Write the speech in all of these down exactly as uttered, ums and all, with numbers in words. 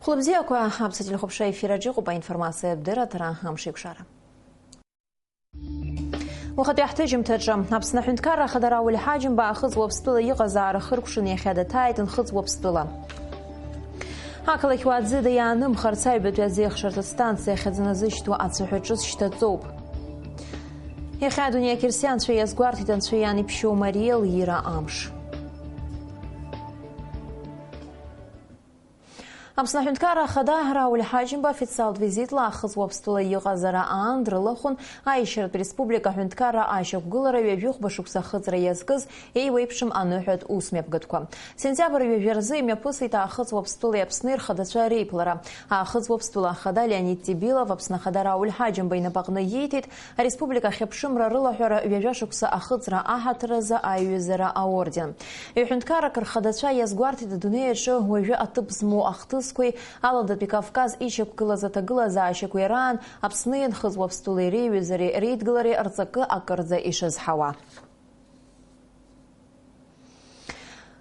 Хәлыбзиақәа, аԥсуа телехәаԥшра ефир аҿы иҟоуп аинформациатә дырраҭара Амшеикәшара. Уахатәи ҳҭыжьымҭаҿы, Аԥсны аҳәынҭқарра ахада Рауль Ҳаџьымба Аахыҵ Уаԥстәыла иҟазаара хыркәшаны иахьа даҭааит Нхыҵ Уаԥстәыла. Ақалақь уаа ӡыда иаанымхарц аҩбатәи аӡеихшарҭа станциа ахьаӡыназышьҭуа ацәаҳәа ҿыц шьҭаҵоуп. Иахьа адунеи ақьырсианцәа иазгәарҭеит Анцәа иан иԥшьоу Мариел ира амш. Аԥсны аҳәынҭқарра ахада Рауль Ҳаџьымба официалтә визитла Аахыҵ Уаԥстәыла иҟазара аан дрылахәын аишьаратә республика аҳәынҭқарра ашьақәгылара ҩажәихәба шықәса ахыҵра иазкыз еиуеиԥшым аныҳәатә усмҩаԥгатәқәа. Сентиабр ҩажәа рзы имҩаԥысит Аахыҵ Уаԥстәылеи Аԥсни рхадацәа реиԥылара. Аахыҵ Уаԥстәыла ахада Леонид Тибилов Аԥсны ахада Рауль Ҳаџьымба инапаҟны ииҭеит Ареспублика ахьыԥшымра рылаҳәара ҩажәа шықәса ахыҵра аҳаҭыр азы аиҩызара аорден. Ҩ-ҳәынҭқаррак рхадацәа иазгәарҭеит адунеи аҿы уажәы аҭыԥ змоу ахҭысқәеи Аладатәи Кавказ ишьақәгылаз аҭагылазаашьақәеи раан Аԥсни Нхыҵ Уаԥстәылеи реиҩызареи реидгылареи рҵакы акырӡа ишазҳауа.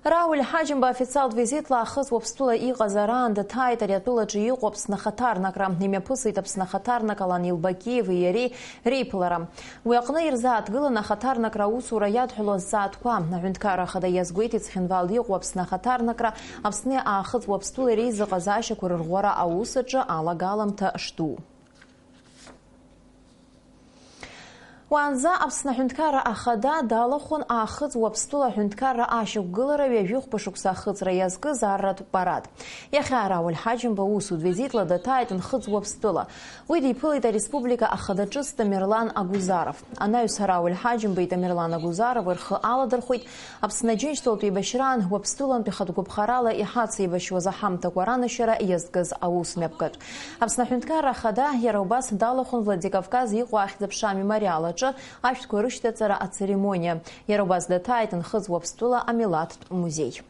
Рауль Ҳаџьымба официалтә визитла Аахыҵ Уаԥстәыла иҟазараан даҭааит ари атәылаҿы иҟоу Аԥсны ахаҭарнакра. Имҩаԥысит Аԥсны ахаҭарнак Алан Елбакиеви иареи реиԥылара. Уи аҟны ирзааҭгылан ахаҭарнакра аусура иадҳәалоу азҵаатәқәа. Аҳәынҭқарра ахада иазгәеиҭеит Цхинвал иҟоу Аԥсны ахаҭарнакра Аԥсни Аахыҵ Уаԥстәылеи реизыҟазаашьақәа рырӷәӷәара аус аҿы алагаламҭа шду. Уаанӡа Аԥсны аҳәынҭқарра ахада далахәын Аахыҵ Уаԥстәыла аҳәынҭқарра ашьақәгылара ҩажәихәба шықәса ахыҵра иазкыз арратә парад. Иахьа Рауль Ҳаџьымба усутә визитла даҭааит Нхыҵ Уаԥстәыла. Уи диԥылеит ареспублика ахада ҿыц Тамерлан Агузаров. Анаҩс Рауль Ҳаџьымбеи Тамерлан Агузарови рхы аладырхәит Аԥсны Аџьынџьтәылатә еибашьраан Уаԥстәылантәи хатә гәаԥхарала иҳацеибашьуаз аҳамҭақәа ранашьара иазкыз аусмҩаԥгатә. Аԥсны аҳәынҭқарра ахада иара убас далахәын Владикавказ иҟоу ахьӡ-аԥша амемориал аҿы ашәҭқәа рышьҭаҵара ацеремониа. Иара убас даҭааит Нхыҵ Уаԥстәыла амилаҭтә музеи.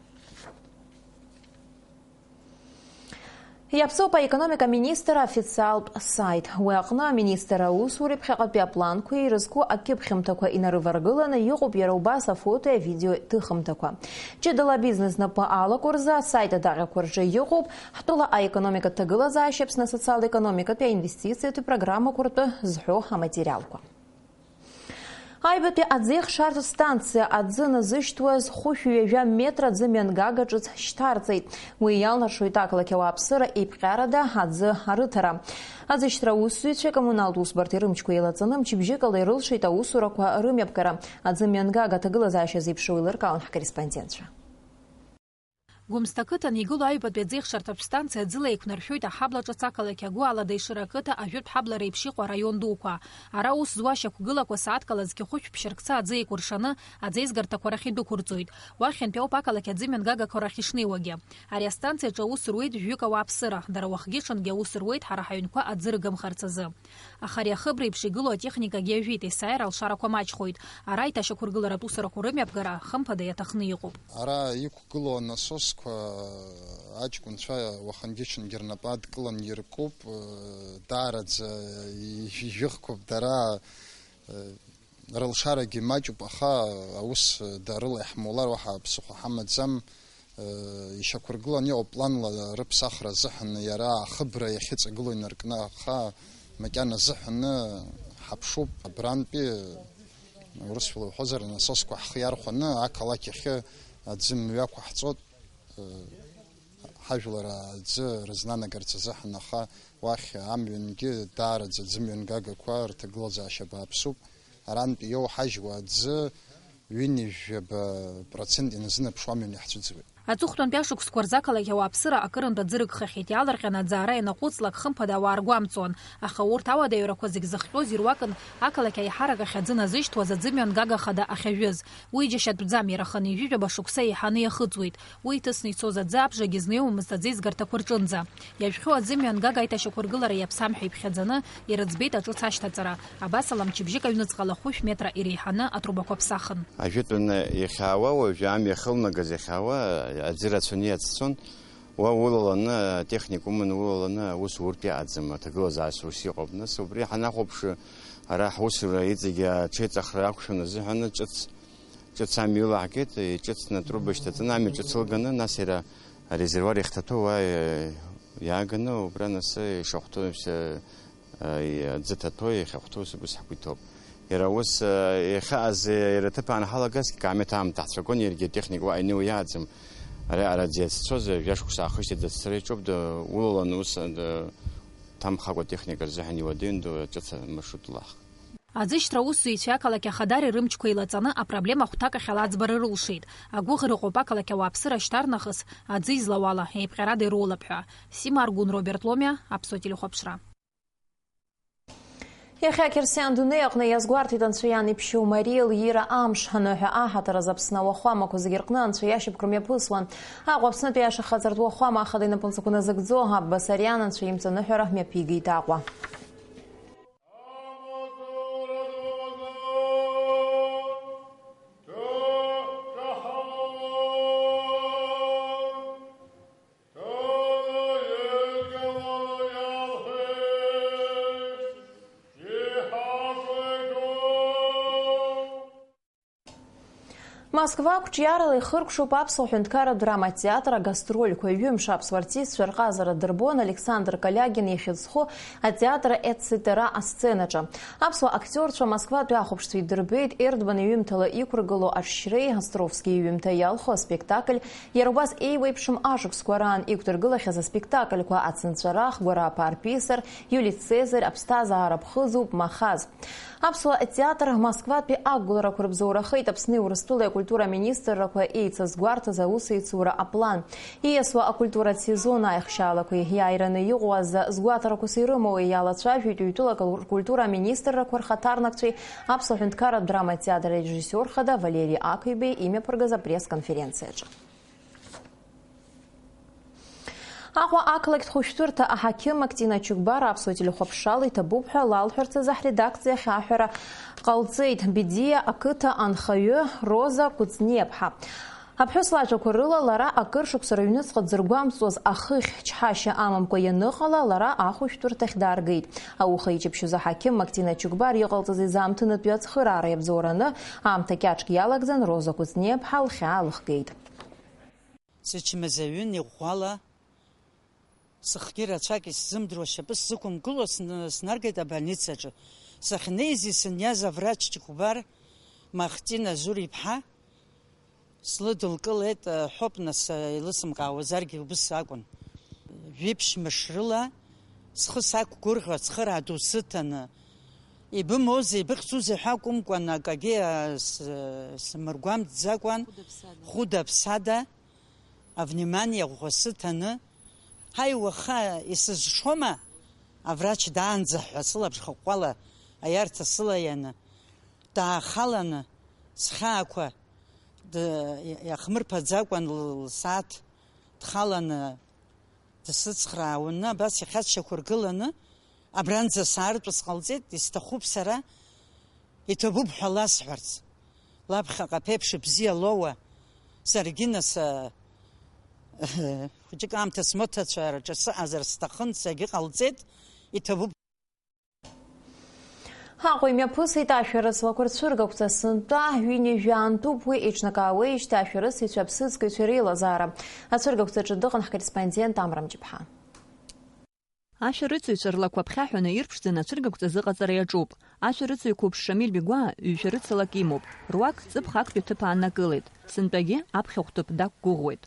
Иаԥҵоуп аекономика министр аофициалтә саит. Уи аҟны аминистр аусуреи ԥхьаҟатәи апланқәеи ирызку акьыԥхьымҭақәа инарываргыланы иҟоуп иара убас афотои авидеои ҭыхымҭақәа. Ҷыдала абизнес напы алаку рзы асайт адаҟьақәа рҿы иҟоуп ҳтәыла аекономикатә ҭагылазаашьа, Аԥсны асоциал-економикатәи аинвестициатәи программақәа ртәы зҳәо аматериалқәа. Аҩбатәи аӡеихшартә станциа аӡы назышьҭуаз хәышәҩажәа метра аӡы мҩангага ҿыц шьҭарҵеит. Уи иалнаршоит ақалақь ауааԥсыра еиԥҟьарада аӡы арыҭара. Аӡышьҭра аусзуҩцәеи акоммуналтә усбарҭеи рымчқәа еилаҵаны мчыбжьыкала ирылшеит аусурақәа рымҩаԥгара. Аӡы мҩангага аҭагылазаашьа зеиԥшроу еилыркаауан ҳкорреспондентцәа. Гәымсҭа ақыҭан игылоу аҩбатәи аӡеихшарҭатә станциа аӡыла еиқәнаршәоит аҳабла ҿыц ақалақь агәы Аладеишыра ақыҭа ажәытә ҳабла реиԥш иҟоу араион дуқәа. Ара аус зуа ашьақәгылақәа сааҭк ала зқьы хәышә ԥшьаркца аӡы еикәыршаны, аӡеизгарҭақәа рахь идәықәырҵоит. Уахьынтәи ауп ақалақь аӡы мҩангагақәа рахь ишнеиуагьы. Ари астанциаҿы аус руеит жәҩык ауааԥсыра, дара уахгьы-ҽынгьы аус руеит ҳара ҳаҩнқәа аӡы рыгымхарц азы. Аха ари ахыбра еиԥш игылоу атехникагьы ажәит, есааира алшарақәа маҷхоит. Ара аиҭашьақәыргыларатә усурақәа рымҩаԥгара, хымԥада, иаҭахны иҟоуп. Ара иқәгылоу анасосқәа аҷкәынцәа уахангьы-ҽынгьы рнапы адкыланы иркуп, даараӡа ижәыхқәоуп дара, рылшарагьы маҷуп, аха аус дарыла иаҳмоулар уаҳа ԥсыхәа ҳамаӡам. Ишьақәыргыланы иҟоуп планла рыԥсахра азыҳәан, иара ахыбра иахьыҵагылоу инаркны, аха макьана азыҳәаны ҳаԥшуп абрантәи, урысшәала уҳәозар, анасосқәа ҳхы иархәаны ақалақь ахьы аӡы мҩақәаҳҵоит, ҳажәлар аӡы рызнанагарц азыҳәан, аха уахь амҩангьы даараӡа аӡы мҩангагақәа рҭагылазаашьа бааԥсуп. Арантәи иоуҳажьуа аӡы ҩынҩажәаба процент иназынаԥшуа амҩан иаҳцәыӡуеит. Аҵыхәтәантәи ашықәсқәа рзы ақалақь ауааԥсыра акырынтә аӡы рыгхахьеит, иаалырҟьаны аӡаара ианаҟәыҵлак, хымԥада, ауаа ргәамҵуан. Аха урҭ ауадаҩрақәа зегь зыхҟьоз ируакын ақалақь аиҳарак ахь аӡы назышьҭуаз аӡымҩангага хада ахьажәыз. Уи џьашьатәӡам, иара хынҩажәижәаба шықәса еиҳаны иахыҵуеит. Уи иҭысны ицоз аӡы абжагьы изнеиуамызт аӡеизгарҭақәа рҿынӡа. Иажәхьоу аӡымҩангага аиҭашьақәыргылара иаԥсам ҳәа иԥхьаӡаны, ирыӡбеит аҿыц ашьҭаҵара. Абасала, мчыбжьык аҩныҵҟала хәышә метра иреиҳаны атрубақәа ԥсахын. Ажәытәан иахьаауа уажәы амҩа ахьылнагаз иахьаауа аӡы рацәаны иацәцон. Уа улаланы, атехникумын улаланы аус уртә иаҟаӡам, аҭагылазаашьа ус иҟоуп. Нас убри ҳанахәаԥш, ара ҳусура иҵегьы аҽеиҵахра ақәшәон азыҳәан ҿыц, ҿыц амҩа илаҳгеит, иҿыцны атруба шьҭаҵаны, амҩа ҿыц ылганы, нас иара арезервуар иахьҭаҭәо уа, э, Иааганы убра анасы ишахәҭоу, аӡы ҭаҭәо иахьахәҭоу ус ҳгәы иҭоуп. Иара ус, иахьааз, иара аҭыԥ аан ҳалагазгьы, акаамеҭ аамҭа ҳцәагон, иаргьы атехника уаҟа инеиуа иааӡам. Ара, ара аӡы иацәцоз, жәа-шықәса аахышьҭит, аӡы ацара иаҿуп, ду, улаланы ус, ду, ҭамхакәа атехника рзыҳәан иуадаҩын, ду, аҿыц амаршрут лаахк. Аӡышьҭра аусзуҩцәеи ақалақь ахадареи рымчқәа еилаҵаны апроблема хәҭакахьала аӡбара рылшеит. Агәыӷра ыҟоуп ақалақь ауааԥсыра шьҭарнахыс аӡы излауала, еиԥҟьарада ирулап ҳәа. Сима Аргәын, Роберт Ломиа, Аԥсуа телехәаԥшра. Иахьа ақьырсиан дунеи аҟны иазгәарҭеит Анцәа иан иԥшьоу Мариа лиира амш аныҳәа аҳаҭыр азы Аԥсны ауахәамақәа зегьы рҟны Анцәа иашьапкра мҩаԥысуан. Аҟәа Аԥснытәи аиашахаҵаратә уахәама ахада инапынҵақәа назыгӡо Абба Сариан Анцәа имҵаныҳәара мҩаԥигеит Аҟәа. Москва қәҿиарала ихыркәшоуп Аԥсуа ҳәынҭқарратә драматеатр агастрольқәа. Ҩымш аԥсуа артистцәа рҟазара дырбон Александр Калиагин ихьыӡ зху атеатр Эцетера асценаҿы. Аԥсуа актиорцәа Москватәи ахәаԥшцәа идырбеит Erdmann иҩымҭала иқәыргылоу аҽшьреи Островски иҩымҭа иалху аспектакль, иара убас еиуеиԥшым ашықәсқәа раан иқәдыргылахьаз аспектакльқәа Ацынҵәарах, Гәараа ԥарԥисар, Иулиц Цезар, Аԥсҭазаара ԥхыӡуп, Махаз. Аԥсуа театр Москватәи ақәгыларақәа рыбзоурахеит Аԥсни Урыстәылеи акультура аминистррақәа еицазгәарҭаз аусеицура аплан. Ииасуа акультуратә сезон аихшьаалақәеи иааираны иҟоу азы згәаҭарақәас ирымоуи иалацәажәеит ҩтәылак ркультура аминистррақәа рхаҭарнакцәеи Аԥсуа ҳәынҭқарратә драматеатр арежиссиор хада Валери Ақәибеи имҩаԥыргаз апресс-конференциаҿы. Аҟәа ақалақьтә хәышәтәырҭа аҳақьым Актина Чыгәбар аԥсуа телехәаԥшрала иҭабуп ҳәа лалҳәарц азы ҳредакциахь аҳәара ҟалҵеит Бедиа ақыҭа анхаҩы Роза Кәыҵниаԥҳа. Аԥҳәыс лажәақәа рыла, лара акыр шықәса рыҩныҵҟа дзыргәамҵуаз ахыхь чҳашьа амамкәа ианыҟала, лара ахәышәтәырҭахь дааргеит. Ауха иҷаԥшьоз аҳақьым Актина Чыгәбар иҟалҵаз изаамҭанытәи ацхыраара иабзоураны, аамҭа кьаҿк иалагӡан Роза Кәыҵниаԥҳа лхьаа лыхгеит. Сычмазаҩын иӷәӷәала, сыхгьы рацәак исзымдыруа шьапы сзықәымкыло сны-, снаргеит абольницаҿы. Сахьнеиз исыниаз аврач Чыгәбар Махтина Зур-иԥҳа слыдылкылеит, ҳәоуп, нас, еилысымкаауазаргьы убыс акәын. Жәиԥшь мыш рыла схы сақәгәырӷьо ацхыраа ду сыҭаны, ибымоузеи, ибыхьӡузеи ҳәа акәымкәан, акагьы, а, с-, сымыргәамҵӡакәан, хәыда-ԥсада, авнимание ӷәӷәа сыҭаны, ҳаи, уаха исызшома, аврач даанӡа ҳәа сылабжхаҟәҟәала аиарҭа сылаианы, даахаланы, схьаақәа д-, иахмырԥаӡакәан л-, лсааҭ дхаланы дсыцхраауаны, абас ихьаччақәа ргыланы, абранӡа саартә сҟалҵеит, исҭахуп сара, иҭабуп ҳәа ласҳәарц. Лаԥхьаҟа аԥеиԥш бзиа лоуа, саргьы нас, а, хәыҷык аамҭа смоҭацәа рҿы сыҟазар сҭахын, сагьыҟалҵеит, иҭабуп. Аҟәа имҩаԥысит ашәарыцлақәа рцәыргақәҵа. Сынтәа ҩынҩажәаантәуп уи, еиҿнакаауеижьҭеи ашәарыцаҩцәа аԥсыӡкыҩцәа реилазаара. Ацәыргақәҵаҿы дыҟан ҳкорреспондент Амра Мҷыԥҳа. Ашәарыцаҩцәа рлақәа ԥхьаҳәаны ирԥшӡаны ацәыргақәҵа азыҟаҵара иаҿуп. Ашәарыцаҩ қәыԥш Шамиль Бигәаа ҩ-шәарыцалак имоуп. Руак ҵыԥх актәи аҭыԥ ааннакылеит. Сынтәагьы аԥхьахәҭыԥ дақәгәыӷуеит.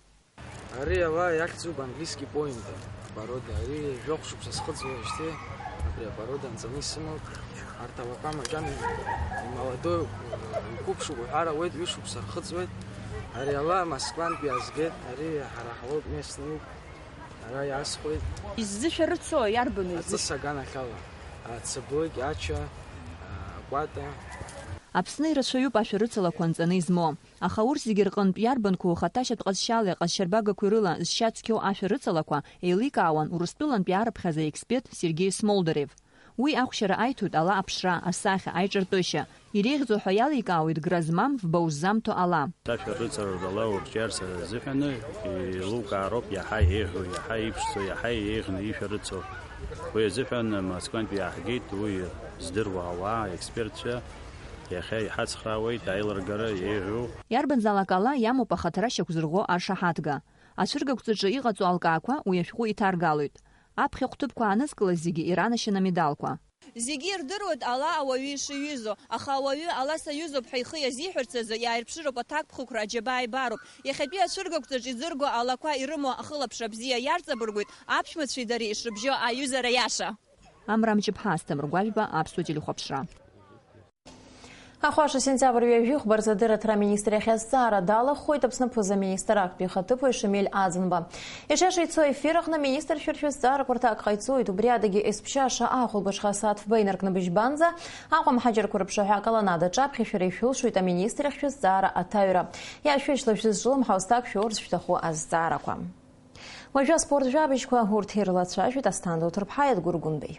Ари ала иахьӡуп английский поинтер апорода. Ари жәохә шықәса схыҵуеижьҭеи абри апорода анҵаны исымоуп. Арҭ алақәа макьана имолодой, иқәыԥшуп уҳәар ауеит, ҩышықәса рхыҵуеит. Ари ала Москвантәи иаазгеит, ари ҳара ҳлоуп, местный. Ара иаасхәеит. Иззышәарыцо иарбану иззышә- Аҵыс аганахьала, ацаблыкь, ача, акәата. Аԥсны ирацәаҩуп ашәарыцалақәа нҵаны измо, аха урҭ зегьы рҟынтә иарбанқәоу хаҭашьатә ҟазшьалеи ҟазшьарбагақәеи рыла зшьа цқьоу ашәарыцалақәа еиликаауан Урыстәылантәи арыԥхьаӡа аексперт Сергеи Смолдорев. Уи ахәшьара аиҭоит ала аԥшра, асахьа, аиҿартәышьа. Иреиӷьӡоу ҳәа иаликаауеит гра змам, вбау ззамҭо ала. Ашәарыцара ала урҿиарц азыҳәан еилукаароуп иаҳа еиӷьу, иаҳа иԥшӡоу, иаҳа еиӷьны ишәарыцо. Уи азыҳәан Москвантәи иааҳгеит, уи здыруа ауаа, аекспертцәа, иахьа иҳацхраауеит аилыргара еиӷьу. Иарбанзаалак ала иамоуп ахаҭара шьақәзырӷәӷәо аршаҳаҭга. Ацәыргақәҵаҿы иҟаҵоу алкаақәа уи ашәҟәы иҭаргалоит. Аԥхьахә ҭыԥқәа аанызкылаз зегьы иранашьан амедалқәа. Зегьы ирдыруеит ала ауаҩы ишиҩызоу, аха ауаҩы ала саҩызоуп ҳәа ихы иазиҳәарц азы иааирԥшыроуп аҭакԥхықәра, аџьабаа ибароуп. Иахьатәи ацәыргақәҵаҿ изырго алақәа ирымоу ахылаԥшра бзиа иарҵабыргуеит аԥшәмацәеи дареи ишрыбжьо аиҩызара иаша. Амра Мҷыԥҳа, Асҭамыр Гәажәба, Аԥсуа телехәаԥшра. Ахәаша, сентиабр ҩажәи хәба рзы адырраҭара аминистр иахь азҵаара далахәхоит Аԥсны аԥыза-министр актәи ихаҭыԥуаҩ Шамиль Аӡынба. Иашаша ицо аефир аҟны аминистршәа рзы азҵаарақәа рҭак ҟаиҵоит. Убри адагьы есԥшьаша ахәылбыҽха асааҭ фба инаркны быжьбанӡа Аҟәа мҳаџьырқәа рыԥшаҳәа аколоннада аҿаԥхьа шәара ишәылшоит аминистр иахь шәызҵаара аҭаҩра. Иашәышьҭла шәызҿлымҳау зҭак шәоур зышәҭаху азҵаарақәа. Уажәы аспорт жәабжьқәа, урҭ ирылацәажәоит Асҭанда Уҭырԥҳаи Адгәыр Гәынбеи.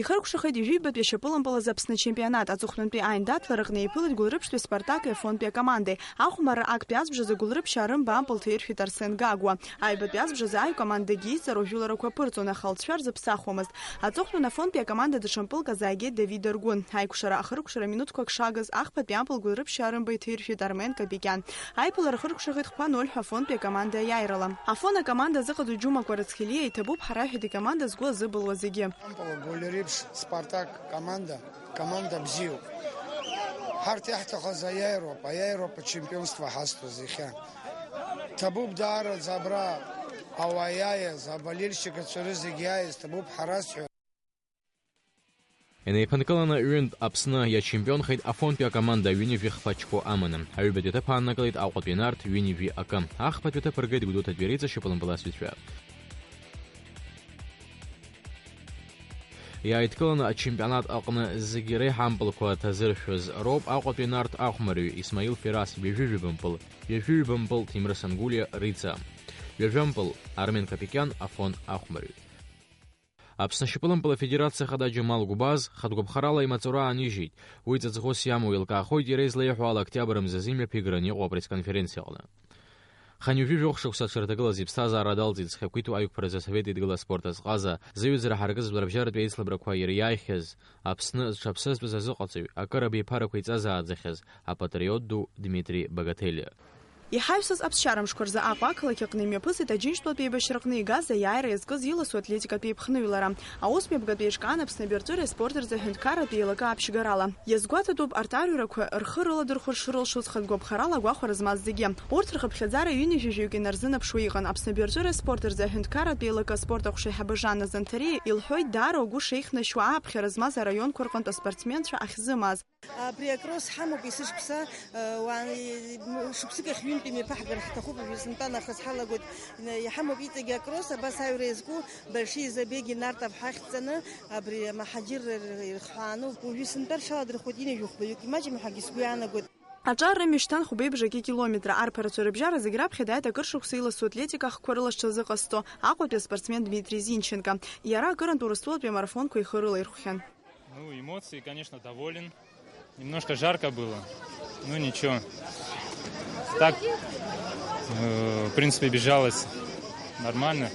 Ихыркәшахеит ҩажәибатәи ашьапылампыл азы Аԥсны ачемпионат. Аҵыхәтәантәи аиндаҭлара аҟны еиԥылеит Гәылрыԥшьтәи Спартаки Афонтәи акомандеи. Ахәмарра актәи азбжазы Гәылрыԥшьаа рымба ампыл ҭаиршәит Арсен Гагәа. Аҩбатәи азбжазы аҩ командагьы иҵару жәыларақәа ԥырҵон, аха алҵшәа рзыԥсахуамызт. Аҵыхәтәан Афонтәи акоманда даҽа мпылк азы ааигеит Давид Аргәын. Аиқәшара ахыркәшара минуҭқәак шагыз ахԥатәи ампыл Гәылрыԥшьаа рымба иҭаиршәит Армен Капикиан. Аиԥылара ахыркәшахеит хәба ноль ҳәа Афонтәи акоманда аиааирала. Афон акоманда азыҟаҵоит Џьума Кәарацхелиа, иҭабуп ҳара ҳәа икоманда згәы азыбылуа зегьы. Ампыл Гәылрыԥшь Спартак команда, команда бзиоуп. Ҳарҭ иаҳҭахыз аиааироуп, аиааироуп ачемпионство ҳазҭоз иахьа. Ҭабуп даараӡа абра ауаа иааиз, аболельщикцәа рызегь иааиз, ҭабуп ҳаразҳәа. Инеиԥынкыланы ҩынтә Аԥсны иачемпионхеит Афонтәи акоманда ҩынҩажәи хԥа ачқәоу аманы. Аҩбатәи аҭыԥ ааннакылеит Аҟәатәи Нарҭ ҩынҩажәи акы. Ахԥатәи аҭыԥ ргеит Гәдоуҭатәи Реиҵашьа пылымпыласҩцәа. Иааидкыланы ачемпионат аҟны зегьы реиҳа ампылқәа ҭазыршәыз роуп Аҟәатәи Нарҭ ахәмарҩы Исмаил Ферас ҩажәи ҩба мпыл, ҩажәи ҩба мпыл Ҭемраз Ангәлиа Риҵа, ҩажәа мпыл Армен Капикиан Афон ахәмарҩы. Аԥсны ашьапылампыл афедерациа ахада Џьамал Гәбаз хатәгәаԥхарала имаҵура аанижьит. Уи ҵаҵӷәыс иамоу еилкаахоит иара излеиҳәо ала октиабр мзазы имҩаԥигара аниҟоу апресс-конференциа аҟны. Хынҩажәи жәохә шықәса аҽырҭагылаз иԥсҭазаара далҵит зхы ақәиҭу аиқәԥаразы Асовет Еидгыла аспорт азҟаза, зыҩаӡара ҳаракызатәу рыбжьаратәи аицлабрақәа иара иааихьаз, Аԥсны зҽаԥсазтәыз азыҟаҵаҩ, акыр абиԥарақәа иҵазааӡахьаз апатриот ду Дмитри Багателиа. Иҳаҩсыз аԥсшьара мшқәа рзы Аҟәа ақалақь аҟны имҩаԥысит Аџьынџьтәылатә еибашьраҟны игаз аиааира иазкыз иласу атлетикатә еиԥхныҩлара. Аусмҩаԥгатәи еиҿкаан Аԥсны абаҩрҵәыреи аспорти рзы аҳәынҭқарратә еилакы аԥшьгарала. Иазгәаҭатәуп арҭ арҩрақәа рхы рыладырхәыр шрылшоз хатәгәаԥхарала агәахәара змаз зегьы. Урҭ рхыԥхьаӡара ҩынҩажәижәаҩык инарзынаԥшуа иҟан. Аԥсны абаҩрҵәыреи аспорти рзы аҳәынҭқарратә еилакы аспорт аҟәша аиҳабы Жанна Занҭариа илҳәоит, даара угәы шеихнашьуа ааԥхьара змаз араионқәа рҟынтә аспортсменцәа ахьзымаз. Абри акросс ҳамоуп есышықәса, уан-, шықәсык ахь ҩынтә имҩаԥаҳгар ҳҭахуп, уажәы сынтәа нахыс ҳалагоит, иҳамоуп иҵегь акросс, абас аҩра иазку Большие Забеги Нартов ҳахьӡаны, абри амаҳаџьырра ирхҳәааноуп, уажәы сынтәа рҽаладырхәуеит ҩынҩажәи хәбаҩык, имаҷым ҳәагьы сгәы иаанагоит. Аҿар рымҩа шьҭан хәба ибжаки километра, арԥарацәа рыбжьара зегь раԥхьа дааит акыр шықәса иласу атлетика ахқәа рыла зҽазыҟазҵо Аҟәатәи аспортсмен Дмитрий Зинченко. Иара акырынтә Урыстәылатәи амарафонқәа ихы рылаирхәхьан. Ну, эмоции, конечно, доволен. Немножко жарко было. Ну, ничего. Так, э, в принципе, бежалось нормально.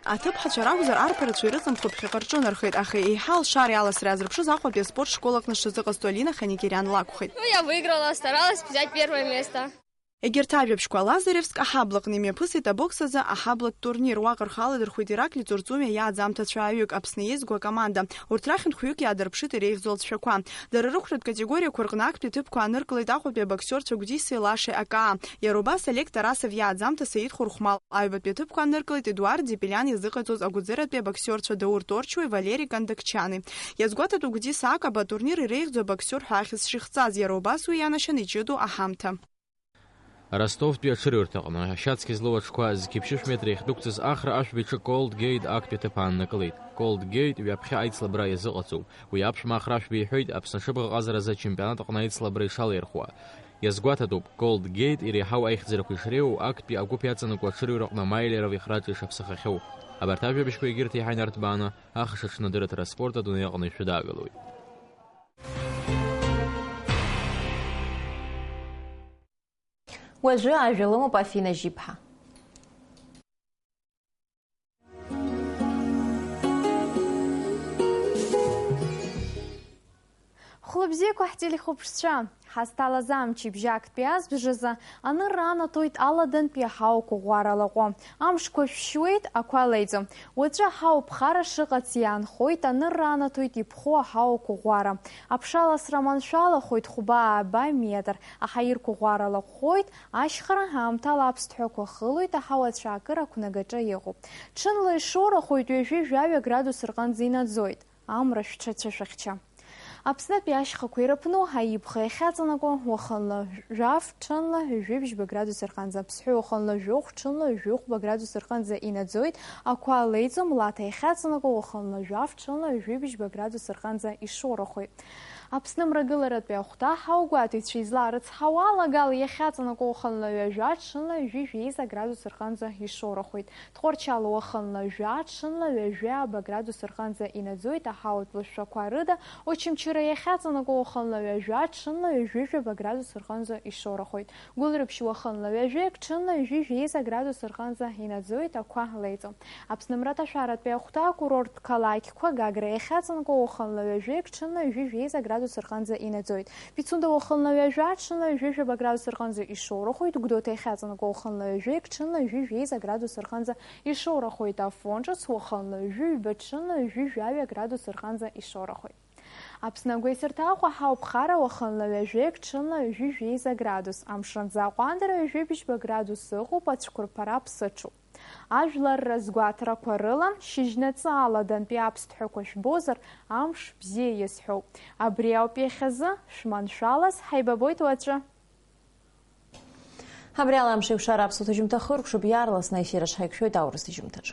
Аҭыԥҳацәа ракәзар, арԥарацәа ирыҵамхо ԥхьаҟа рҿынархеит, аха еиҳа алшареи аласреи азырԥшыз Аҟәатәи аспорт школ аҟны зҽазыҟазҵо Алина Ханикериан лакәхеит. Ну, я выиграла, старалась взять первое место. Егьырҭ ажәабжьқәа Лазаревск аҳаблаҟны имҩаԥысит абокс азы аҳаблатә турнир. Уаҟа рхы аладырхәит Ираклий Ҵурҵумиа иааӡамҭа цәааҩык, Аԥсны иеизго акоманда. Урҭ рахьынтә хәҩык иаадырԥшит иреиӷьӡоу алҵшәақәа. Дара рыхәратә категориақәа рҟны актәи аҭыԥқәа ааныркылеит Аҟәатәи абоксиорцәа Гәдисеи Лашеи акаа. Иара убас Олег Тарасов иааӡамҭа Саид Хурхәмал. Аҩбатәи аҭыԥқәа ааныркылеит Едуард Ӡепелиан иазыҟаиҵоз агәыӡыратәи абоксиорцәа Даур Торчуеи Валери Кандакчани. Иазгәаҭатәу Гәдиса Акаба атурнир иреиӷьӡоу абоксиор ҳәа ахьӡ шихҵаз, иара убас уи ианашьан иҷыдоу аҳамҭа. Ростовтәи аҽырҩрҭаҟны ашьацқьа злоу аҽқәа зқьи ԥшьышә метра иахьдәықәҵыз Ахра ашәбеиҿы Cold Gate актәи аҭыԥ ааннакылеит. Cold Gate ҩаԥхьа аицлабра иазыҟаҵоуп. Уи аԥшәма Ахра ашәба иҳәеит, Аԥсны аҽыбӷаҟазаразы ачемпионат аҟны аицлабра ишалаирхәуа. Иазгәаҭатәуп, Cold Gate иреиҳау аихьӡарақәа ишреиуоу актәи агәыԥ иаҵанакуа аҽырҩраҟны Маилеров ихраҿы ишаԥсахахьоу. Абарҭ ажәабжьқәа егьырҭ еиҳа инарҭбааны, ахш аҽны адырраҭара аспорт адунеи аҟны ишәыдаагалоит. Уажәы ажәа лымоуп Афина Жьиԥҳа. Хәлыбзиақәа ҳтелехәаԥшцәа, ҳазҭалаз амчыбжь актәи азбжазы анырра анаҭоит аладантәи аҳауақәа ӷәӷәара лаҟәы. Амшқәа шәшьуеит, ақәа леиӡом. Уаҵәы аҳауа ԥхара шыҟац иаанхоит, анырра анаҭоит иԥхоу аҳауақәа ӷәӷәара. Аԥшаласра маншәалахоит хәба-ааба метр, аҳаирқәа ӷәӷәара лаҟәхоит, ашьхара аамҭала аԥсҭҳәақәа хылоит, аҳауа ацәаакыра ақәнагаҿы иҟоуп. Ҽынла ишоурахоит, ҩажәи жәаҩа градус рҟынӡа инаӡоит. Амра шәҽацәышәыхьча. Аԥснытәи ашьхақәа ирыԥну аибӷа иахьаҵанакуа уахынла жәаф, ҽынла ҩажәи бжьба градус рҟынӡа, аԥсҳәы уахынла жәохә, ҽынла ҩажәи хәба градус рҟынӡа инаӡоит, ақәа леиӡом, лаҭа иахьаҵанакуа уахынла жәаф, ҽынла ҩажәи бжьба градус рҟынӡа ишоурахоит. Аԥсны мрагыларатәи ахәҭа ҳаугәаҭаҩцәа излаарыцҳауа алагала иахьаҵанакуа уахынла ҩажәа, ҽынла ҩажәи жәеиза градус рҟынӡа ишоурахоит. Тҟәарчал уахынла жәа, ҽынла ҩажәи ааба градус рҟынӡа инаӡоит, аҳауатә лышәшәақәа рыда, Очамчыра иахьаҵанакуа уахынла ҩажәа, ҽынла ҩажәи жәаба градус рҟынӡа ишоурахоит. Гәылрыԥшь уахынла ҩажәеик, ҽынла ҩажәи жәеиза градус рҟынӡа инаӡоит, ақәа леиӡом. Аԥсны мраҭашәаратәи ахәҭа акурорттә қалақьқәа, Гагра иахьаҵанакуа уахынла ҩажәеик, ҽынла ҩажәи жәеиза градус рҟынӡа инаӡоит. Пицунда уахынла ҩажәа, ҽынла ҩажәи жәаба градус рҟынӡа ишоурахоит, Гәдоуҭа иахьаҵанакуа уахынла ҩажәеик, ҽынла ҩажәи жәеиза градус рҟынӡа ишоурахоит, Афон ҿыц уахынла ҩажәи ҩба, ҽынла ҩажәи жәаҩа градус рҟынӡа ишоурахоит. Аԥсны агәеисырҭа Аҟәа ҳауп, ԥхара уахынла ҩажәеик, ҽынла ҩажәи жәеиза градус, амшынӡы аҟәандара ҩажәи бжьба градус ыҟоуп, ацәқәырԥара ԥсыҽуп. Ажәлар рызгәаҭарақәа рыла, шьыжьнаҵы аладантәи аԥсҭҳәақәа шәбозар, амш бзиа иазҳәоуп. Абри ауп иахьазы, шәманшәалаз, ҳаибабоит уаҵәы. Абри ала амш еиқәшара аԥсуа ҭыжьымҭа хыркәшоуп, иаарласны аефир аҿы ҳаиқәшәоит аурыс ҭыжьымҭаҿ.